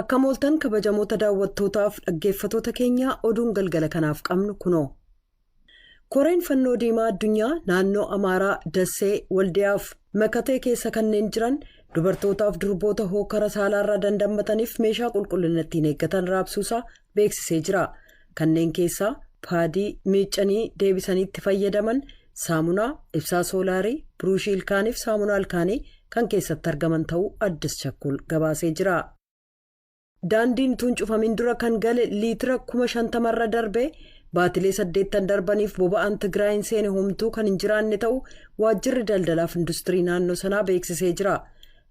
Akkam ooltan, kabajamoota daawwattootaaf dhaggeeffatoota keenyaa? Oduun galgala kanaaf qabnu kunoo. Koreen Fannoo Diimaa Addunyaa naannoo Amaaraa Dassee, Waldiyaaf Makatee keessa kanneen jiran dubartootaaf durboota hookara saalaarraa dandammataniif meeshaa qulqullina ittiin eeggatan raabsuusaa beeksisee jira. Kanneen keessaa paadii miiccanii deebisanii itti fayyadaman, saamunaa, ibsaa soolaarii, biruushii ilkaaniif saamunaa ilkaanii kan keessatti argaman ta'uu Addis Chakkul gabaasee jira. Daandiin tun cufamin dura kan gale liitira 50,000rra darbee baatilee 8 darbaniif boba'aan Tigraayin seene homtuu kan hin jiraanne ta'u waajjirri daldalaaf industirii naannoo sanaa beeksisee jira.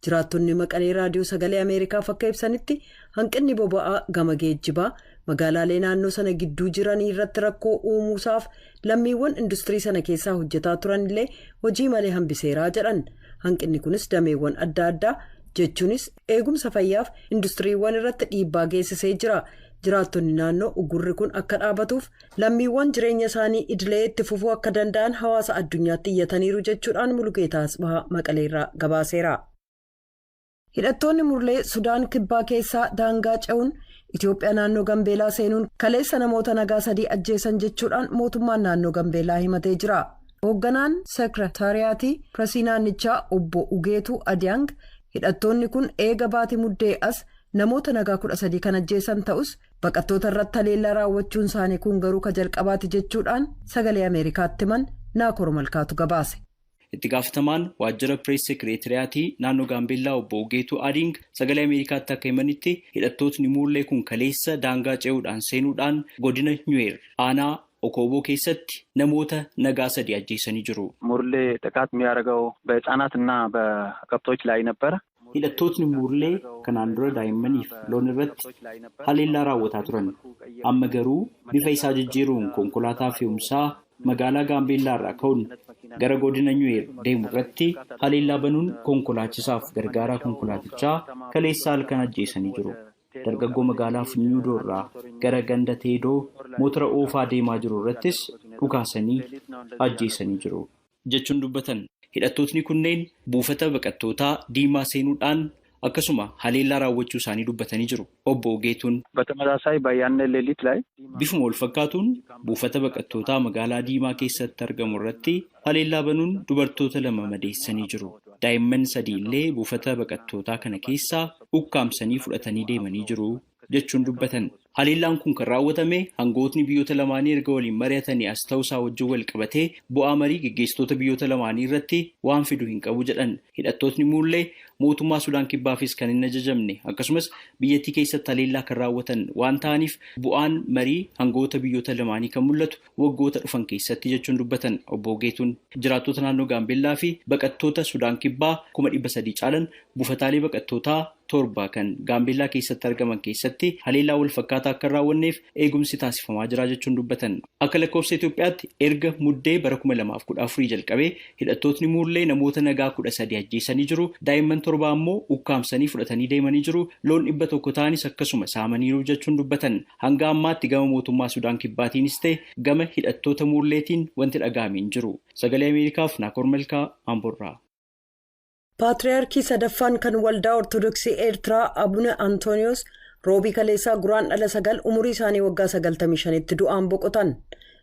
Jiraattonni Maqalee Raadiyoo Sagalee Ameerikaaf akka ibsanitti, hanqinni boba'aa gama geejjibaa magaalaalee naannoo sana gidduu jiranii irratti rakkoo uumuusaaf lammiiwwan industirii sana keessaa hojjetaa turan illee hojii malee hambiseeraa jedhan. Hanqinni kunis dameewwan adda addaa, jechuunis eegumsa fayyaaf industiriiwwan irratti dhiibbaa geessisee jira. Jiraattonni naannoo ugurri kun akka dhaabatuuf lammiiwwan jireenya isaanii idilee itti fufuu akka danda'an hawaasa addunyaatti iyyataniiru jechuudhaan Mulugeetaa Asbahaa Maqaleerraa gabaaseera. Hidhattoonni Murlee Sudaan Kibbaa keessaa daangaa ce'uun Itoophiyaa naannoo Gambeelaa seenuun kaleessa namoota nagaa sadii ajjeesan jechuudhaan mootummaan naannoo Gambeelaa himatee jira. Hoogganaan seekiretaariyaatii piresii naannichaa obbo Ugeetuu Adiyaang hidhattoonni kun eega baatii Muddee as namoota nagaa 13 kan ajjeesan ta'us, baqattoota irratti haleellaa raawwachuun isaanii kun garuu ka jalqabaati jechuudhaan Sagalee Ameerikaatti himan. Naakor Malkaatu gabaase. Itti gaafatamaan waajjira pirees sekireetiriyaatii naannoo Gaambeellaa obbo Ugeetuu Adiing Sagalee Ameerikaatti akka himanitti, hidhattootni Muurlee kun kaleessa daangaa ce'uudhaan seenuudhaan godina Nyuweer aanaa Okooboo keessatti namoota nagaa sadi ajjeesanii jiru. ሙርሌ ጥቃት የሚያደርገው በህፃናት እና በከብቶች ላይ ነበረ። Hidhattootni Muurlee kanaan dura daa'immaniif loon irratti haleellaa raawwataa turan. Amma garuu bifa isaa jijjiiruun konkolaataa fe'umsaa magaalaa Gaambeellaa irraa ka'uun gara godina Nyuweer deemu irratti haleellaa banuun konkolaachisaaf gargaaraa konkolaatichaa kaleessa halkan ajjeesanii jiru. Dargaggoo magaalaa Funyuudoo irraa gara ganda Teedoo motora oofaa deemaa jiru irrattis dhukaasanii ajjeesanii jiru jechuun dubbatan. Hidhattootni kunneen buufata baqattootaa Diimaa seenuudhaan akkasuma haleellaa raawwachuu isaanii dubbatanii jiru. Obbo Ogeetuun. በተመሳሳይ በያነ ሌሊት ላይ Bifuma wal fakkaatuun buufata baqattootaa magaalaa Diimaa keessatti argamu irratti haleellaa banuun dubartoota lama madeessanii jiru. Daa'imman sadii illee buufata baqattootaa kana keessaa ukkaamsanii fudhatanii deemanii jiru jechuun dubbatan. Haleellaan kun kan raawwatame hangootni biyyoota lamaanii erga waliin mari'atanii as ta'uusaa wajjin wal qabatee bu'aa marii geggeessitoota biyyoota lamaanii irratti waan fidu hin qabu jedhan. Hidhattootni Muullee mootummaa Sudaan Kibbaafis kan hin ajajamne, akkasumas biyyattii keessatti haleellaa kan raawwatan waan ta'aniif, bu'aan marii hangoota biyyoota lamaanii kan mul'atu waggoota dhufan keessatti jechuun dubbatan obbo Geetuun. Jiraattota naannoo Gaambeellaa fi baqattoota Sudaan Kibbaa 300,000 caalan buufataalee baqattootaa torba kan Gaambeellaa keessatti argaman keessatti haleellaa wal fakkaataa akka hin raawwanneef eegumsi taasifamaa jira jechuun dubbatan. Akka lakkoofsa Itoophiyaatti erga Muddee bara 2014 jalqabee hidhattootni Muullee namoota nagaa 13 ajjeesanii jiru. Daa'imman torba ammoo ukkaamsanii fudhatanii deemanii jiru. Loon 100 ta'anis akkasuma saamaniiru jechuun dubbatan. Hanga ammaatti gama mootummaa Sudaan Kibbaatiinis ta'e gama hidhattoota Muulleetiin wanti dhaga'ame hin jiru. Sagalee Ameerikaaf Naakoor Malkaa, Amboorraa. Paatriyaarkii sadaffaan kan Waldaa Ortodoksii Eertiraa Abuna Antooniyoos Roobii kaleessaa Guraandhala 9 umurii isaanii waggaa 95tti du'aan boqotan.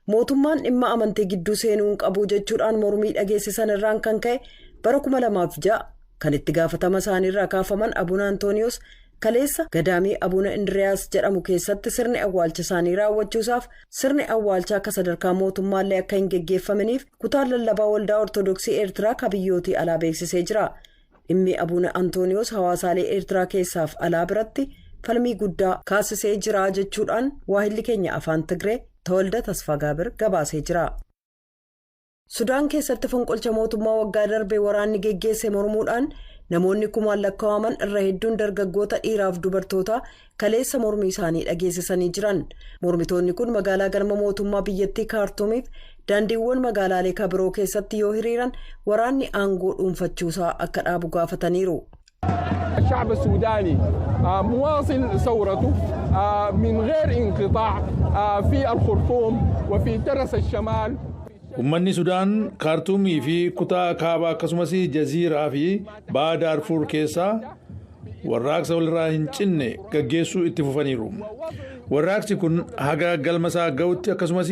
Mootummaan dhimma amantii gidduu seenuu hin qabu jechuudhaan mormii dhageessisan irraan kan ka'e bara 2006 kan itti gaafatama isaaniirraa kaafaman Abuna Antooniyoos kaleessa gadaamii Abuna Indiriyaas jedhamu keessatti sirni awwaalcha isaanii raawwachuusaaf sirni awwaalchaa akka sadarkaa mootummaallee akka hin geggeeffaminiif kutaan lallabaa Waldaa Ortodoksii Eertiraa ka biyyootii alaa beeksisee jira. Dhimmi Abuna Antooniyoos hawaasaalee Eertiraa keessaaf alaa biratti falmii guddaa kaasisee jira jechuudhaan waahilli keenya Afaan Tigree Tawalda Tasfagaabir gabaasee jira. Sudaan keessatti fonqolcha mootummaa waggaa darbee waraanni geggeesse mormuudhaan namoonni kumaan lakkaa'aman, irra hedduun dargaggoota dhiiraaf dubartoota, kaleessa mormii isaanii dhageessisanii jiran. Mormitoonni kun magaalaa galma mootummaa biyyattii Kaartuumiif daandiiwwan magaalaalee kabiroo keessatti yoo hiriiran waraanni aangoo dhuunfachuusaa akka dhaabu gaafataniiru. الشعب السوداني مواصل ثورته من غير انقطاع في الخرطوم وفي ترس الشمال. Uummanni Sudaan Kaartuumii fi kutaa kaabaa, akkasumas Jaziiraa fi baha Daarfuur keessaa Warraaqsa walirraa hin cinne gaggeessuu itti fufaniiru. Warraaqsi kun haga galma isaa ga'utti, akkasumas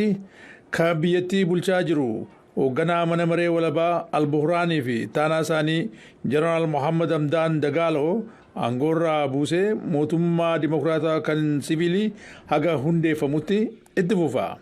kan biyyattii bulchaa jiru hoogganaa mana maree walabaa Albuhraanii fi taanaa isaanii Jeneraal Mohammad Hamdaan Dagaaloo aangoorraa buusee mootummaa dimokiraataa kan siviilii haga hundeeffamutti itti fufa.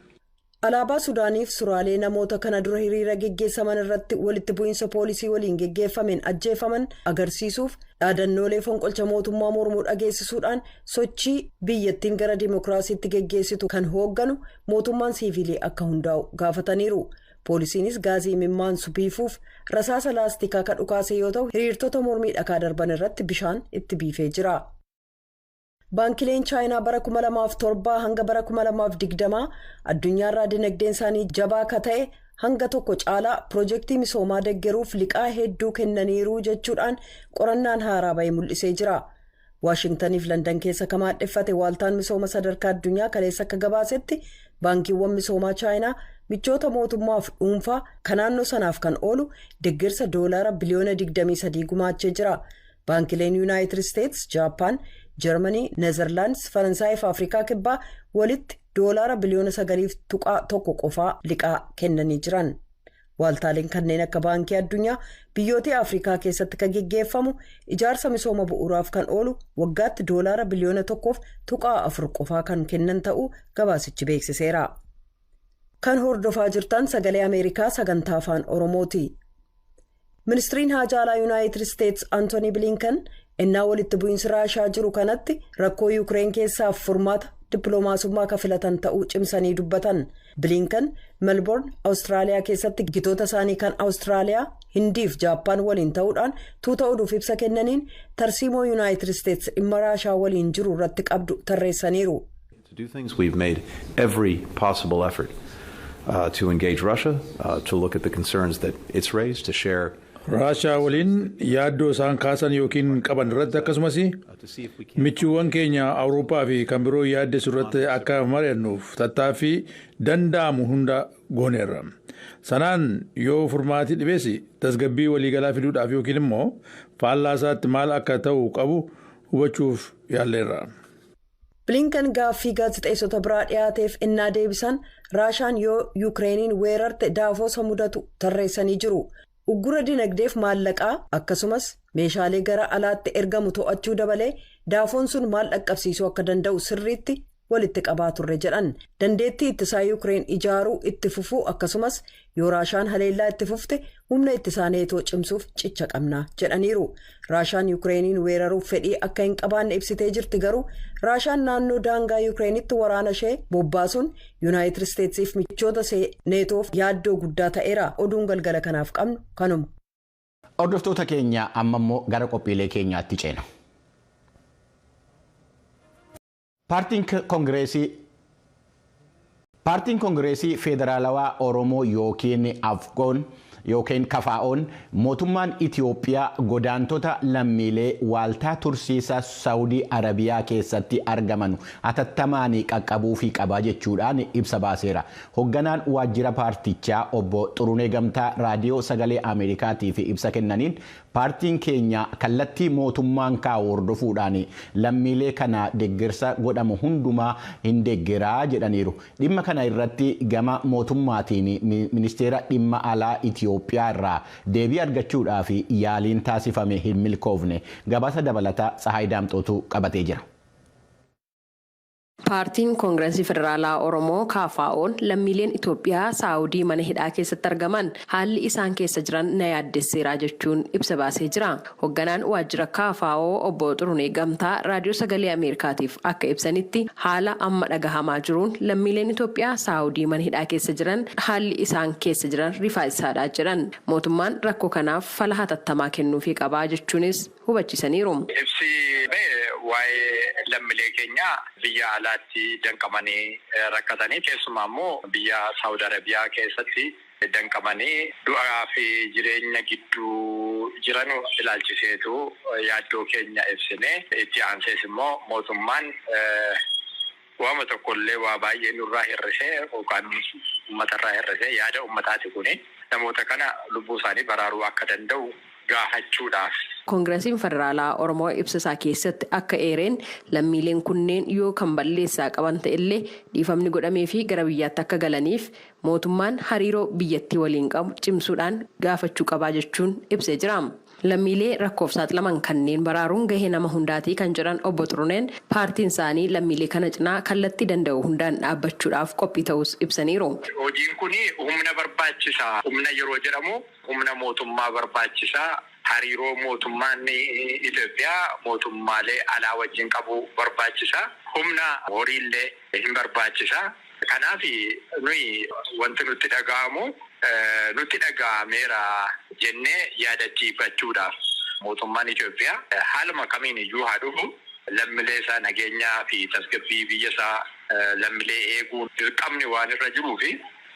Alaabaa Sudaaniif suraalee namoota kana dura hiriira geggeessaman irratti walitti bu'iinsa poolisii waliin geggeeffameen ajjeefaman agarsiisuuf, dhaadannoolee fonqolcha mootummaa mormuu dhageessisuudhaan, sochii biyyattiin gara dimokiraasiitti geggeessitu kan hoogganu mootummaan siivilii akka hundaa'u gaafataniiru. Poolisiinis gaazii imimmaansu biifuuf rasaasa laastikaa kan dhukaase yoo ta'u, hiriirtota mormii dhakaa darban irratti bishaan itti biifee jira. Baankileen Chaayinaa bara 2007 hanga bara 2020 addunyaarraa dinagdeen isaanii jabaa akka ta'e hanga tokko caalaa piroojeektii misoomaa deggeruuf liqaa hedduu kennaniiru jechuudhaan qorannaan haaraa bahee mul'isee jira. Waashingtaniif Landan keessa kan maadheffate waaltaan misooma sadarkaa addunyaa kaleessa akka gabaasetti, baankiiwwan misoomaa Chaayinaa michoota mootummaaf dhuunfaa kan naannoo sanaaf kan oolu deggersa doolaara biliyoona 23 gumaachee jira. Baankileen Yuunaayitid Isteets, Jaappaan, Jarmanii, Neezerlaandis, Faransaayii fi Afrikaa Kibbaa walitti doolaara biliyoona 9.1 qofaa liqaa kennanii jiran. Waaltaaleen kanneen akka Baankii Addunyaa biyyoota Afrikaa keessatti kan geggeeffamu ijaarsa misooma bu'uuraaf kan oolu waggaatti doolaara biliyoona 1.4 qofaa kan kennan ta'uu gabaasichi beeksiseera. Kan hordofaa jirtan Sagalee Ameerikaa sagantaa Afaan Oromooti. Ministiriin haajaa alaa Yuunaayitid Isteets Antooni Bilinkan innaa walitti bu'iinsi Raashaa jiru kanatti rakkoo Yuukireen keessaaf furmaata dippiloomaasummaa kan filatan ta'uu cimsanii dubbatan. Bilinkan Melbourne, Awustiraaliyaa keessatti gitoota isaanii kan Awustiraaliyaa, Hindiif Jaappaan waliin ta'uudhaan tuuta oduuf ibsa kennaniin, tarsiimoo Yuunaayitid Isteets dhimma Raashaa waliin jiru irratti qabdu tarreessaniiru. To do things, we've made every possible effort to engage Russia, to look at the concerns that it's raised, to share. Raashaa waliin yaaddoo isaan kaasan yookiin qaban irratti, akkasumas michuuwwan keenya Awurooppaa fi kan biroo yaaddessu irratti akka mari'annuuf tattaaffii danda'amu hunda gooneerra. Sanaan yoo furmaati dhibeessi, tasgabbii waliigalaa fiduudhaaf yookiin immoo faallaa isaatti maal akka ta'u qabu hubachuuf yaalleerra. Bilinkan gaaffii gaazexeessota biraa dhiyaateef innaa deebisan, Raashaan yoo Yuukireeniin weerarte daafoosa mudatu tarreessanii jiru. Uggura dinagdeef maallaqaa, akkasumas meeshaalee gara alaatti ergamu to'achuu dabalee, daafoon sun maal dhaqqabsiisuu akka danda'u sirriitti walitti qabaa turre jedhan. Dandeettii ittisaa Yuukireen ijaaruu itti fufuu, akkasumas yoo Raashaan haleellaa itti fufte humna ittisaa Neetoo cimsuuf cicha qabna jedhaniiru. Raashaan Yuukireeniin weeraruuf fedhii akka hin qabaanne ibsitee jirti. Garuu Raashaan naannoo daangaa Yuukireenitti waraana ishee bobbaasuun Yuunaayitid Isteetsiif michoota Neetoof yaaddoo guddaa ta'eera. Oduun galgala kanaaf qabnu kanuma. Hordoftoota keenya, amma immoo gara qophiilee keenyaatti ceena. Paartiin Koongireesii Federaalawaa Oromoo yookiin Afgoon yookiin KFO'n mootummaan Itiyoophiyaa godaantota lammiilee waaltaa tursiisa Saawudii Arabiyaa keessatti argaman hatattamaan qaqqabuufii qabaa jechuudhaan ibsa baaseera. Hoogganaan waajjira paartichaa obbo Xurunee Gamtaa Raadiyoo Sagalee Ameerikaatiif ibsa kennaniin, paartiin keenya kallattii mootummaan kaa'u hordofuudhaan lammiilee kana deeggarsa godhamu hundumaa hin deeggaraa jedhaniiru. Dhimma kana irratti gama mootummaatiin ministeera dhimma alaa Itiyoophiyaa irraa deebii argachuudhaaf yaaliin taasifame hin milkoofne. Gabaasa dabalataa Tsahaay Daamxootu qabatee jira. Paartiin Koongireesii Federaalaa Oromoo KFO'n lammiileen Itoophiyaa Saawudii mana hidhaa keessatti argaman haalli isaan keessa jiran na yaaddesseera jechuun ibsa baasee jira. Hoogganaan waajjira KFO obbo Xurunee Gamtaa Raadiyoo Sagalee Ameerikaatiif akka ibsanitti, haala amma dhagahamaa jiruun lammiileen Itoophiyaa Saawudii mana hidhaa keessa jiran haalli isaan keessa jiran rifaasaadha jedhan. Mootummaan rakkoo kanaaf fala hatattamaa kennuufii qabaa jechuunis hubachiisaniiru. Ibsi waa'ee lammiilee keenyaa biyya alaatti danqamanii rakkatanii, keessumaa immoo biyya Saawud Arabiyaa keessatti danqamanii du'aa fi jireenya gidduu jiran ilaalchiseetu yaaddoo keenya ibsine. Itti aansees immoo mootummaan waama tokkollee waa baay'ee nurraa hir'isee yookaan uummatarraa hir'isee, yaada uummataati kuni, namoota kana lubbuu isaanii baraaruu akka danda'u gaafachuudhaaf. Koongirasiin Federaalaa Oromoo ibsa isaa keessatti akka eereen, lammiileen kunneen yoo kan balleessaa qaban ta'ellee dhiifamni godhamee fi gara biyyaatti akka galaniif mootummaan hariiroo biyyattii waliin qabu cimsuudhaan gaafachuu qabaa jechuun ibsee jira. Lammiilee rakkoof saaxilaman kanneen baraaruun gahee nama hundaatii kan jedhan Obbo Xuruneen, paartiin isaanii lammiilee kana cinaa kallattii danda'u hundaan dhaabbachuudhaaf qophii ta'us ibsaniiru. Hojiin kun humna barbaachisaa. Humna yeroo jedhamu humna mootummaa barbaachisaa. Hariiroo mootummaan Itoophiyaa mootummaalee alaa wajjin qabu barbaachisaa. Humna horiillee hin barbaachisaa. Kanaaf nuyi wanti nutti dhaga'amu nutti dhaga'ameera jennee yaadachiifachuudhaaf, mootummaan Itoophiyaa haaluma kamiin iyyuu haa dhufu, lammiilee isaa nageenyaa fi tasgabbii biyya isaa lammiilee eeguun dirqamni waan irra jiruu fi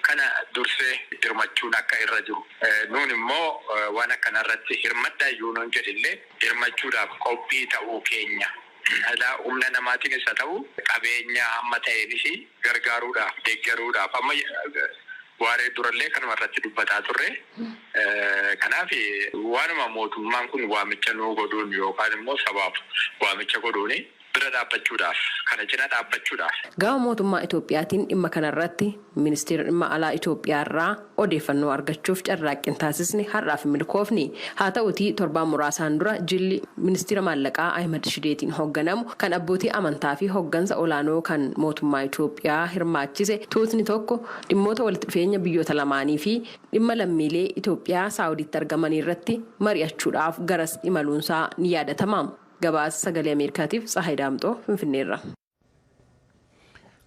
kana dursee hirmachuun akka irra jiru. Nuun immoo waan akkana irratti hirmaddaa iyyuu nuun jedhillee hirmachuudhaaf qophii ta'uu keenya. Humna namaatiinis haa ta'u, qabeenya hamma ta'eenis gargaaruudhaaf, deeggaruudhaaf amma waaree durallee kanuma irratti dubbataa turre. Kanaaf waanuma mootummaan kun waamicha nuu godhuun yookaan immoo sabaaf waamicha godhuun bira dhaabbachuudhaaf, kana cina dhaabbachuudhaaf. Gama mootummaa Itoophiyaatiin dhimma kanarratti ministeera dhimma alaa Itoophiyaa irraa odeeffannoo argachuuf carraaqqiin taasisni har'aaf milkoofni. Haa ta'utii, torbaan muraasaan dura jilli ministeera maallaqaa Ahimad Shideetiin hoogganamu kan abbootii amantaa fi hooggansa olaanoo kan mootummaa Itoophiyaa hirmaachise tuutni tokko dhimmoota walitti dhufeenya biyyoota lamaanii fi dhimma lammiilee Itoophiyaa Saawudiitti argamanii irratti mari'achuudhaaf garas imaluunsaa ni yaadatama. Gabaasa Sagalee Ameerikaatiif Tsahaay Daamxoo, Finfinneerra.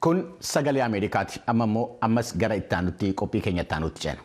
Kun Sagalee Ameerikaati. Amma immoo ammas gara itti aanutti, qophii keenya itti aanutti ceena.